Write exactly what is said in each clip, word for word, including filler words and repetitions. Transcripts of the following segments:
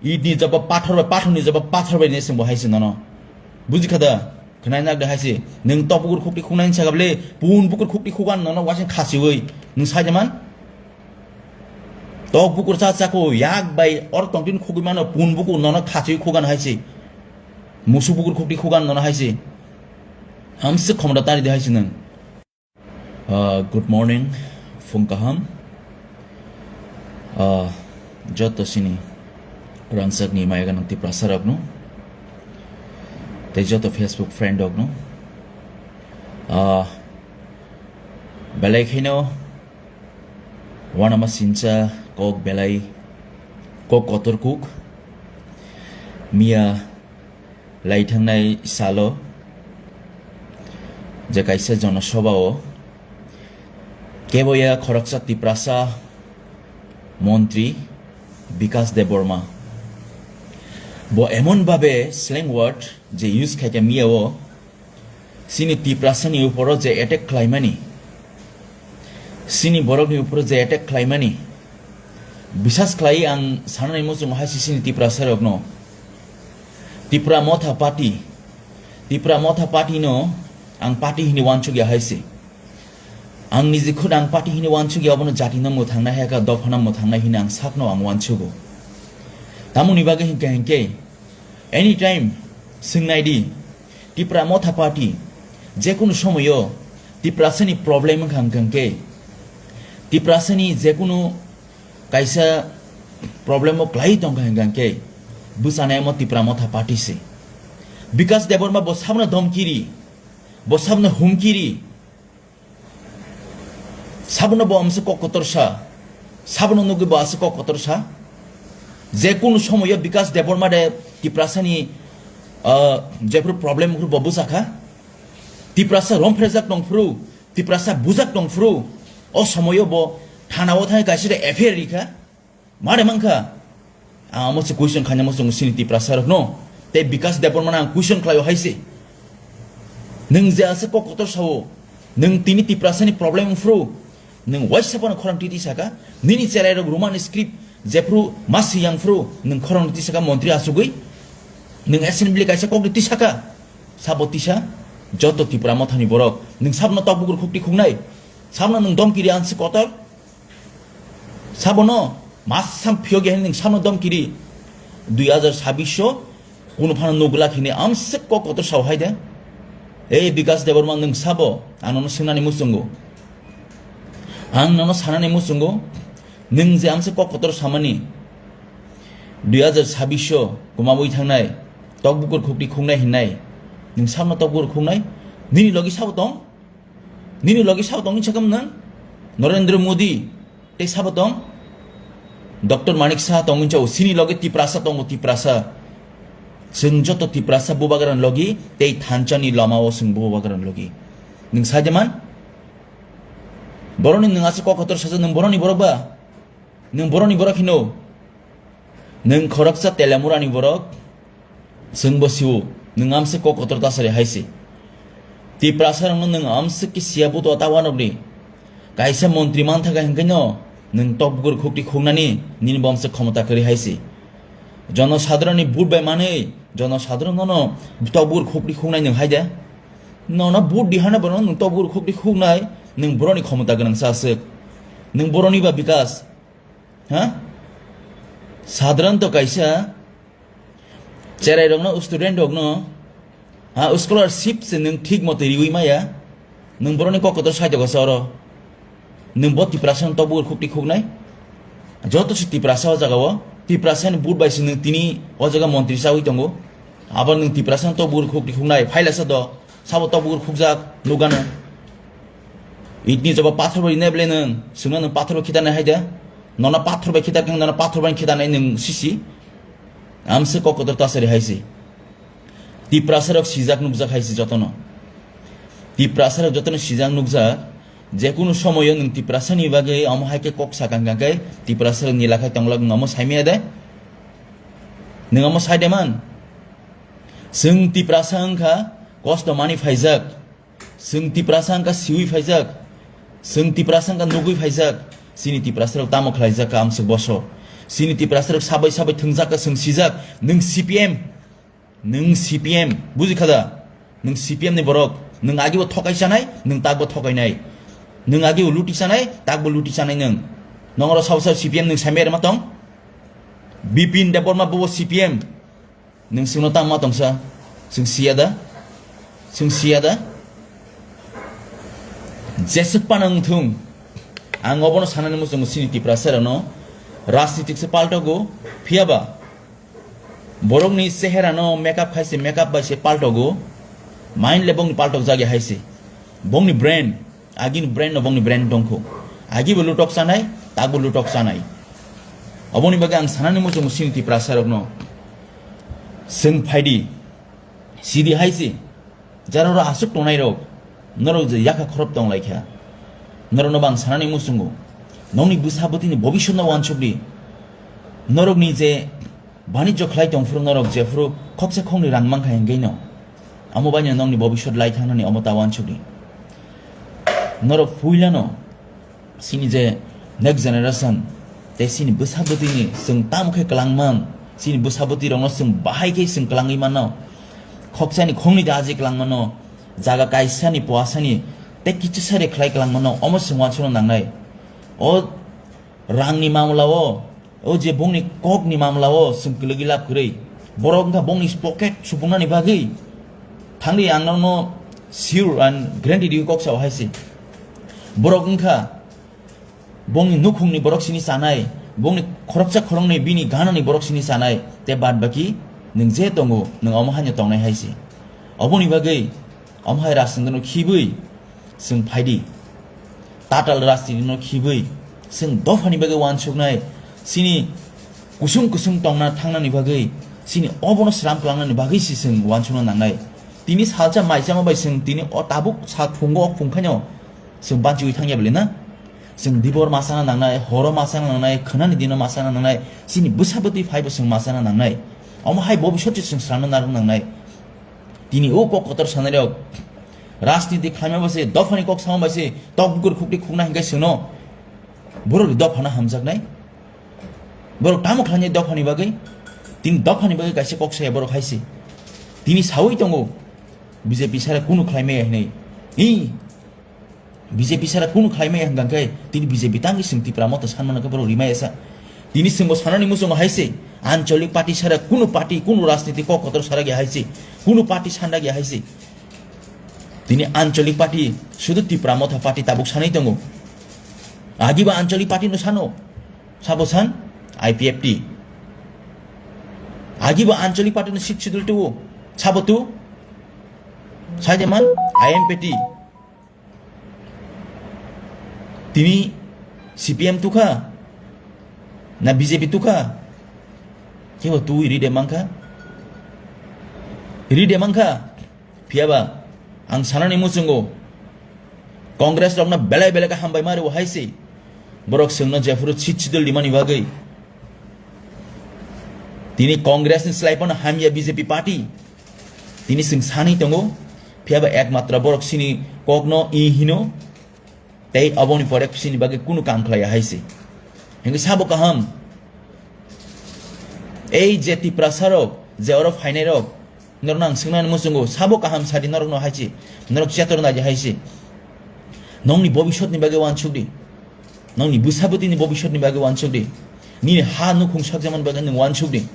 Idni jaba pathor bai, pathor ni jaba pathor bai ne sengbo hai se nono. Buji khada? Khnai nak de hai se. Nung tok bukur khukti khuknai sa gable, pun bukur khukti khugan nono waising khasiwi. Nung sai jaman? Tok bukur cha chako yak bai or tongtin khugwi mano pun bukur nono khasiwi khugan hai se. Musu bukur khukti khugan nono hai se. Hamse khomda tari de hai se nung. Ah, good morning, phung kaham. Ah, joto sini rangchak ni maya ganang Tiprasa rok no, tei joto Facebook friend rok no. Ah, belai kheno wanama sincha kok belai kok kotor kuk miya lai thangnai salo je kaisa jonosabha o keboya khoroksa Tiprasa montri Bikas Debbarma bo emon babe slang word je use khaikha miya o sini Tiprasa ni uporo je attack khlaimani, sini borok ni uporo je attack khlaimani, bisas khlai ang sanani muchungo hai se sini Tiprasa rokno. Tipra Motha Party, Tipra Motha Party no ang party hini wansukya hai se. Ang niji khud ang party hini wansukya, obono jati no mwthangna hai ka, dopha no mwthangnai hini ang sakno ang wansugo. Tamoni bagwi hinkhe hinkhe anytime swngnai di, Tipra Motha Party jekunu somoyo Tiprasani problem wngkha hwnkhe, Tiprasani jekunu kaisa problem o kwlai tongkha hwnkhe, bwchanai omo Tipra Motha Party se. Bikas Debbarma bo sabno domkiri, bo sabno humkiri, sabono bo amse kok kotor sa, sabono nugwi bo ase kok kotor sa. Je kunu somoyo Bikas Debbarma de Tiprasani, ah, jephru problem phru bo bwsakha. Tiprasa romphreijak tongphru, Tiprasa bujak tongphru, o somoyo bo thana o thai kaisa de F I R rikha. Mare mankha? Ang amo se question khaina mo chwng sini Tiprasa rok no. Tei Bikas Debbarma ang question khlaio hai se. Nwng je ase kok kotor sao, nwng tini Tiprasani problem phru, nwng waisa phano khorang titi saka, nini cherai rok Roman script jephru masi yang phru, nwng khorang titi saka montri asugwi, nwng assembly kaisa kok titi saka, sabo tisa, joto Tipra Mothani borok, nwng sabno tok bukur khukti khuknai, sabno nwng domkiri ansi kotor, Sabono masam phiyok ya nwng samno domkiri dui hajar sabbish o kunu phano nugla khini amswk kok kotor sao hai de. Ei Bikas Debbarma nwng sabo ang nono swngnani muchungo. Ang nono sanani muchungo nwng je amswk kok kotor samani dui hajar sabbish o kumawi thangnai tok bukur khukti khungnai hinnai nwng samno tok bukur khungnai nini logi sabo tong? Nini logi sao tongni sakam nang? Narendra Modi tei sabo tong? Doctor Manik Saha tongwi chao, sini logi Tiprasa tongo, Tiprasa. Chwng joto Tiprasa bubagrani logi tei thanchani lama o chwng bubagrani logi. Nwng saide man? Boroni nwng asa kok kotor saja nwng boroni borok ba? Nwng boroni borok hino? Nwng khoroksa Telamurani borok, chwngbo siwo, nwng amswk kok kotor tasari hai se. Tiprasa rokno nwng amswk khe siya buto ta wanokni. Kaisa montri manthaga hinkhe no, nwng tok bukur khukti khuknani, nini bo amswk khomota kwrwi hai se. Jono sadharonni vote bai manwi, jono sadharon nono tok bukur khukti khuknai nwng hai de. Nono vote di hana bono nwng tok bukur khukti khuknai, nwng boroni khomota gwnang sa aswk. Nwng boroni ba bikas. Ha? Sadharanto kaisa cherai rokno, student rokno, ha, scholarship se nwng thik moto riwi maya, nwng boroni kok kotor sai dogo se oro. Nwng bo Tiprasa no tok bukur khukti khuknai? Joto se Tiprasa o jaga o, Tiprasa ni vote bai se nwng tini o jaga montri chawi tongo. Abo nwng Tiprasa no tok bukur khukti khuknai, phaila sa do. Sabo tok bukur khukjak nukgano. Itni joba pathor bai ne ble nwng, sungna nwng pathor bai khitanai hai de. Nona pathor bai khitar kang, nona pathor bai khitanai nwng sisi. Amse kok kotor tasari hai si. Tiprasa rok sijak nukjak hai si jotono. Tiprasa rok jotono sijak nukjak. Jekunu somoyo nwng Tiprasa ni bagwi omo hai khe kok sakang kang khe Tiprasa rok ni lakhai tonglak nwng omo saimaya de. Nwng omo sai de man. Chwng Tiprasa wngkha kosto mani phaijak. Chwng Tiprasa wngkha siwi phaijak. Chwng Tiprasa wngkha nugwi phaijak. Chini Tiprasa rok tamo khlaijak kha amswk boso. Chini Tiprasa rok sabai sabai thwngjak ka, chwng sijak, nwng C P M, nwng C P M, buji kha da? Nwng C P M ni borok, nwng agi bo thokai chanai, nwng tak bo thokai nai. Nwng agi bo luti chanai, tak bo luti chanai nwng. Nongoro sabo sabo C P M nwng samai rwma tong? Bipin Debbarma bo C P M. Nwng chwngno tamo ma tongsa? Chwng siya da? Chwng siya da? Jeswk phano wng thung, ang obono sanani muchungo chini Tiprasa rokno, rajnitik se paltogo, phiya ba borokni chehera no makeup khai se, makeup bai se paltogo, mind le bongni paltok jagya hai se, bongni brain, agini brain no bongni brain tongkho, agi bo lutok chanai, tak bo lutok chanai. Oboni bagwi ang sanani muchungo chini Tiprasa rokno, chwng phaidi, sidi hai se, jararo aswk tongnai rok, norok je yakha khorop tong lai kha, norok no bang sanani muchungo, nokni bwsa bwtwi ni bobisot no wansuk di, norok ni je banijyo khlai tong phuru norok jephuru khoksa khoknwi rang mankha hingkhe no, omo bai no nokni bobisot lai thangnani omo ta wansuk di. Norok puila no chini je next generation tei chini bwsa bwtwi ni chwng tamo khe kwlangman, chini bwsa bwtwi rok no chwng bahai khe chwng kwlangwi mano, khoksa ni khoknwi da aji kwlangmano, jaga kaisa ni puasa ni tei kichisa re khlai kwlangmano, omo chwng wansuk no nangnai. O rang ni mamla o, o je bongni kok ni mamla o chwng kwlwgwi lab kwrwi. Borok wngkha bongni pocket supung nani bagwi. Thangdi ang nono sure and guarantee riwi kok sao hai se. Borok wngkha bongni nukhung ni borok sini chanai, bongni khoroksa khoroknwi bini gana ni borok sini chanai, te bad baki nwng je tongo, nwng omo haino tongnai hai se. Oboni bagwi omo hai rajtantro no khibwi chwng phaidi. Tatal rajniti no khibwi chwng dophani bagwi wansuknai, chini kusung kusung tongna thangnani bagwi, chini obono sram klangnani bagwi se chwng wansukna nangnai. Tini salsa maisama bai chwng tini o tabuk sal phungo o phung khaino chwng banchiwi thangya bwle na? Chwng dibor ma sana nangnai, horo ma sana nangnai, khwnani dino ma sana nangnai, chini bwsa bwtwi phaibo chwng ma sana nangnai. Omo hai bobisot se chwng sramna narwk nangnai. Tini o kok kotor sanai rok rajniti khlaima bai se, dophani kok sama bai se, tok bukur khukti khukna hinkhe chwngno borok ni dophano hamjaknai. Borok tamo khlainai dophani bagwi? Tini dophani bagwi kaisa kok saya borok hai se. Tini sawi tongo B J P sara kunu khlaimaya hinwi. Hi, B J P sara kunu khlaimaya hwnkha khe tini B J P tangwi chwng Tipra Motha sanmano khe borok rimaya sa. Tini chwngbo sanani muchungo hai se, ancholik party sara kunu party, kunu rajniti kok kotor sara ya hai se, kunu party sandak ya hai se. Tini ancholik party, sudu Tipra Motha party tabuk sanai tongo. Agiba ancholik party no sano, sabo san I P F T. Agiba ancholik party no Sixth Schedule tuo, sabo tu, sajeman I M P T. Tini C P M tukha na B J P tukha? Kebo twi ri de mankha? Ri de mankha? Phiyaba ang sanani muchungo, Congress rokno belai belai khe hambai ma rwo hai se. Borok chwngno jephuru Sixth Schedule rimani bagwi. Tini Congress ni slai phano hamya B J P party. Tini chwng sanwi tongo, phiyaba ekmatro borok chini kokno i hino, tei oboni pore chini bagwi kunu kam khlaiya hai se. Hinkhe sabo kaham, ei je Tiprasa rok, je oro phainai rok, norokno ang swngnani muchungo, sabo kaham sadi norokno hai se, norok chetor nai hai se. Nongni bobisotni bagwi wansuk di. Nongni bwsa bwtwini bobisotni bagwi wansuk di. Nini ha nukhung sakjakmani bagwi nwng wansuk di.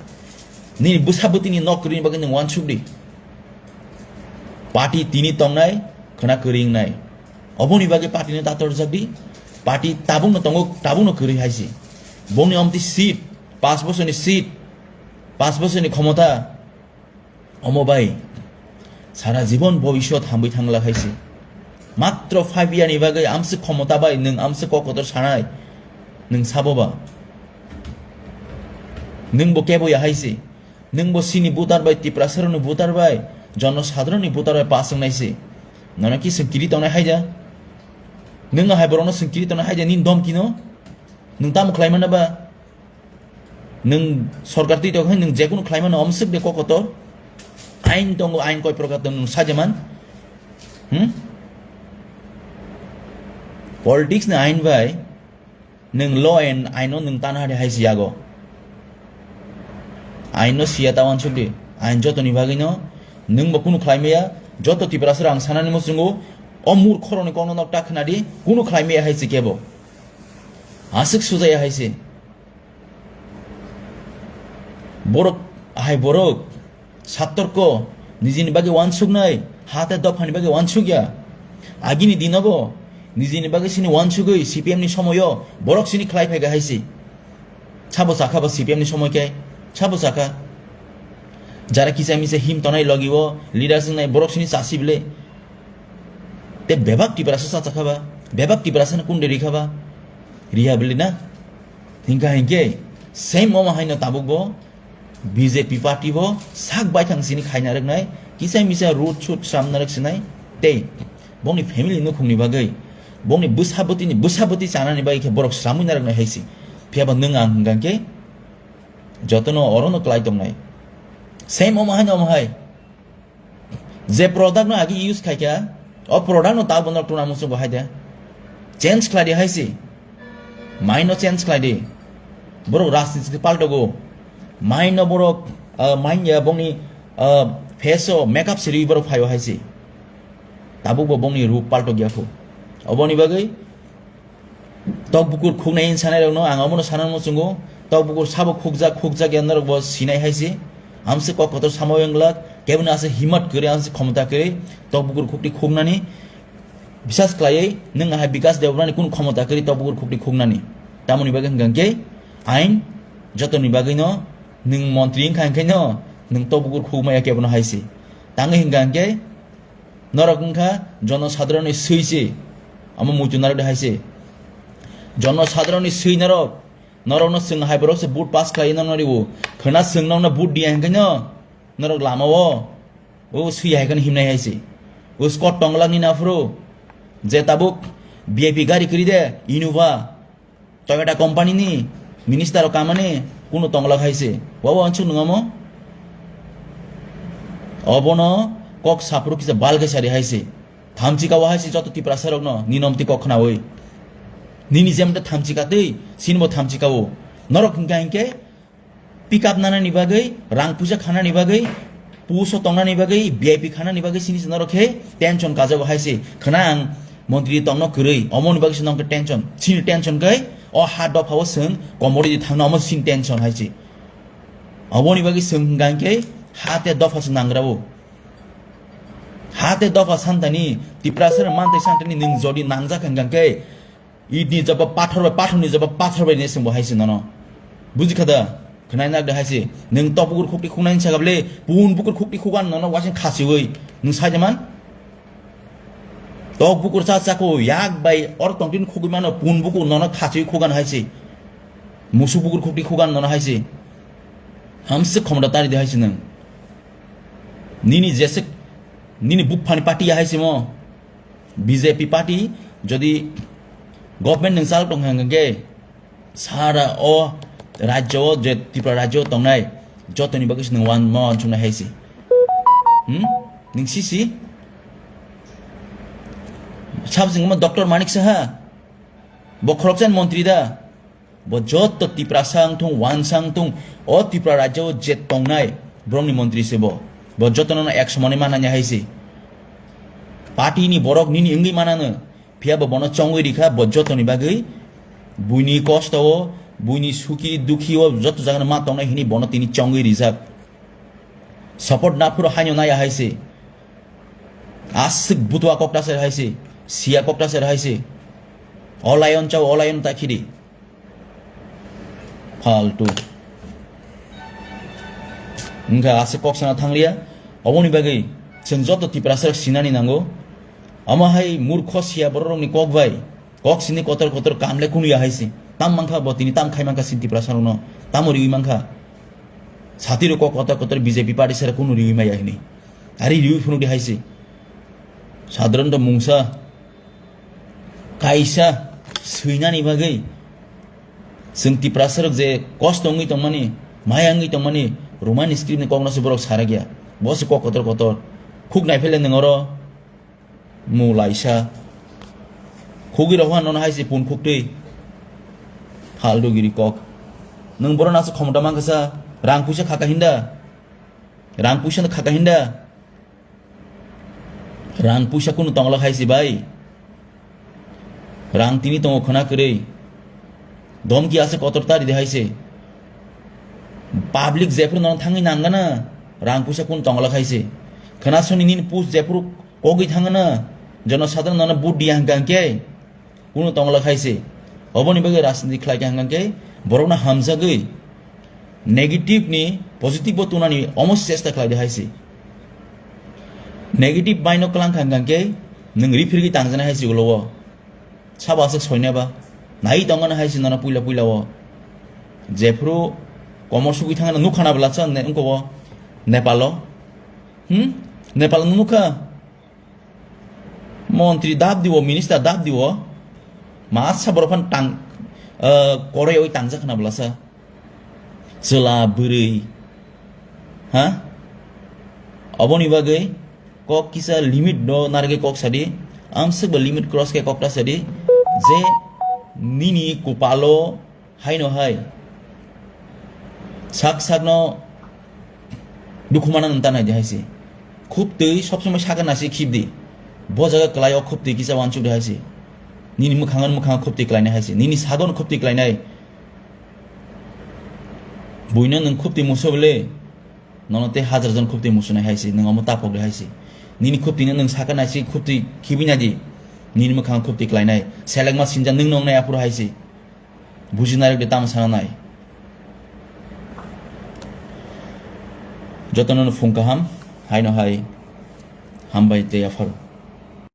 Nini bwsa bwtwini nok kwrwini bagwi nwng wansuk di. Party tini tongnai, khwna kwrwi wngnai. Oboni bagwi party no tatorjak di. Party tabukno tongo, tabukno kwrwi hai se. Bongni omtwi seat, panch bosorni seat, panch bosorni khomota. Omo bai sara jibon bobisot hambai thangla hai se. Matro five year ni bagwi amswk khomota bai nwng amswk kok kotor sanai, nwng sabo ba? Nwng bo kebo ya hai se. Nwng bo chini voter bai, Tiprasa rokni voter bai, jono sadharonni voter bai pass wngnai se. Nono ki chwng kiri tongnai hai ja? Nwng hai borokno chwng kiri tongnai hai ja, nini domkino? Nwng tamo khlai mano ba? Nwng sorkar twi tongkhe nwng jekunu khlai mano, omswk de kok kotor. Ain tongo, ain koi prokar tongo, nwng sajeman. Hmm? Politics ni ain bai nwng law and ain no nwng tana hari hai se yago. Ain no siya ta uansuk di. Ain joto ni bagwi no nwng bo kunu khlai maya, joto Tiprasa rok ang sanani muchungo, o murkho rok ni kok no nok ta khna di, kunu khlai maya hai se kebo. Aswk sujaya hai se. Borok, hai borok, satorko, nijini bagwi uansuknai, ha tei dophani bagwi uansukya. Agini dinobo, nijini bagwi sini uansugwi C P M ni somoyo, borok sini khlai phaikha hai se. Sabo sakha ba C P M ni somoi khe, sabo sakha. Jara kisa misa him tonai logi o, leaders wngnai borok sini chasi bile. Te bebak Tiprasa sa sakha ba, bebak Tiprasa no kunde rikha ba, riya bile na. Hingka hingke, same omo haino tabuk bo, B J P party bo sak baithang sini khaina rwknai, kisa misa road shoot samna rwk sinai, tei bongni family nukhungni bagwi, bongni bwsa bwtwini, bwsa bwtwi chanani bagwi khe borok sramwi narwknai hai se. Phiya ba nwng ang hwnkha khe jotono orono klai tongnai. Same omo hai no omo hai. Je product no agi use khai kha, o product no ta bono tuna muchungo hai de. Change khlai di hai se. Mind no change khlai di. Borok rajniti paltogo. Mind no borok, ah, mind ya bongni, ah, face o makeup siri borok phaio hai se. Tabuk bo bongni rup paltok ya kho. Oboni bagwi tok bukur khuknai hin sanai rokno ang omono sana muchungo. Tok bukur sabo khukjak, khukjak ya norok bo sinai hai se. Amse kok kotor samo wng glak, keboni ase himat kwrwi, amse khomota kwrwi, tok bukur khukti khuknani. Bisas khlaiwi nwng hai Bikas Debbarmani kunu khomota kwrwi tok bukur khukti khuknani. Tamoni bagwi hwnkha khe ain jotoni bagwino nwng montri wngkha hwnkhe no nwng tok bukur khukmaya kebono hai se. Tangwi hwnkha hwnkhe norok wngkha jono sadharonni swi se, omo muitu narwk de hai se. Jono sadharonni swi norok, norokno chwng hai borok se vote pass khlai nokno riwo. Khwna chwng nokno vote diya hwnkhe no norok lama o, o swi hai kheno himnai hai se. O Scott Tonglak ni naphuru je tabuk V I P gari kwrwi de, Innova, Toyota company ni minister rok kamani kunu tonglak hai se. Wa wa ansuk nung amo? Obono kok sapro kisa bal khe sari hai se. Thamchi kawa hai se joto Tiprasa rokno ninomti kok khnawi. Nini jemte thamchi katwi, sinbo thamchi kawo. Norok hingka hingke pick up nanani bagwi, rang puisa khanani bagwi, puso tongnani bagwi, V I P khanani bagwi sini se norok khe tension kajago hai se. Khwna ang montri tongno kwrwi, omoni bagwi se nongkhe tension. Sini tension kai, o ha dopha o swng komori di thangna omo sini tension hai se. Oboni bagwi swng hwnkha hwnkhe ha te dopha se nangrao. Ha te dopha santani, Tiprasa mantwi santani nwng jodi nangjak hwnkha hwnkhe, Idni jaba pathor bai, pathorni jaba pathor bai hinwi swngbo hai se nono. Buji kha da? Khwnai nak da hai se. Nwng tok bukur khukti khuknai hinsa kable, pun bukur khukti khugan nono wasing khasiwi. Nwng sai man? Tok bukur cha chako yak bai or tongtin khugwi mano pun bukur nono khasiwi khugan hai se. Musu bukur khukti khugan nono hai se. Hamse khomda tari de hai se nwng. Nini jesek, nini buphani party ya hai se mo. B J P party jodi government nwng chal tong hwnkhe sara o rajyo o je Tripura rajyo o tongnai jotoni bagwi se nwng wan ma wansuknai hai se. Hmm? Nwng sisi? Sab singma Doctor Manik Saha bo khoroksa montri da. Bo joto Tiprasa wng thung, wansa wng thung, o Tripura rajyo o je tongnai borokni montri se bo. Bo jotono no ek somani manani hai se. Party ni borok nini wngwi manano, phiya bo bono chongwi rikha, bo jotoni bagwi buini kosto o, buini suki dukhi o joto jagano ma tongnai hini bono tini chongwi rijak. Support naphuru haino naya hai se. Aswk butua kokta ser hai se, sia kokta ser hai se. O lion chao, o lion ta khidi. Faltu. Wngkha aswk kok sana thangliya. Oboni bagwi chwng joto Tiprasa rok sinani nango. Omo hai murkho sia borok rokni kok bai kok sini kotor kotor kam le kunu ya hai se. Tam mankha bo tini tam khai mankha sin Tiprasa rokno. Tamo riwi mankha. Sati rok kok kotor kotor B J P party sara kunu riwi maya hini. Ari riwi phunuk di hai se. Sadharanto mungsa kaisa swinani bagwi chwng Tiprasa rok je kosto wngwi tongmani, maya wngwi tongmani, Roman script ni kokno se borok sarakya. Bo se kok kotor kotor. Khuk naiphele nwng oro mu laisa. Khugwi rok nono hai se pun khuktwi. Phaldu giri kok. Nwng borok naso khomota mankha sa. Rang puisa khaka hinda. Rang puisa no khaka hinda. Rang puisa kunu tongla khaisi bai. Rang tini tongo khwna kwrwi. Domki ase kotor tari de haise. Public jephuru nono thangwi nangana. Rang puisa kunu tongla khaisi. Khwna soni nini post jephuru kogwi thangana. Jono sadharano nono vote diya hwnkha hwnkhe. Kunu tongla khaise. Oboni bagwi rajniti khlaikha hwnkha khe borokno hamjagwi negative ni positive bo tunani omo chesta khlai de haise. Negative bai no klang kha hwnkha khe nwng rifirgwi tangjana haise ulo o. Sabo aswk soinai ba. Nai tongmani haise nono puila puila o. Jephuru komor sugwi thangna nukha na bwlasa ne wngko o Nepal o. Hmm? Nepal no nukha. Montri dap diwo, minister dap diwo. Masa borok phan tang, eh, koroi oi tangjak khna bwlasa. Chwla bwrwi. Ha? Oboni bagwi kok kisa limit no narwgwi kok sadi. Amswk ba limit cross khe kok ta sadi. Je nini kupalo Haino hai. Sak sakno dukhu mana nang tanai de haise. Khub twi sob somoi sakha nasi khib di. Bo jaga kwlai o khub twi kisa wansuk de haise. Nini mwkhang mwkhang khub twi kwlainai haise. Nini sagon khub twi kwlainai. Buino nwng khub twi muso bole. Nono tei hajar jon khub twi musunai haise. Nwng omo tapok de haise. Nini khub twi no nwng sakha nasi khub twi khibina di. Nini mwkhang khub twi kwlainai. Selengma sinja nwng nongnai aphuru haise. Bujinai rok de tamo sana nai. Jotono no phung kaham, haino hai hambai tei yapharo.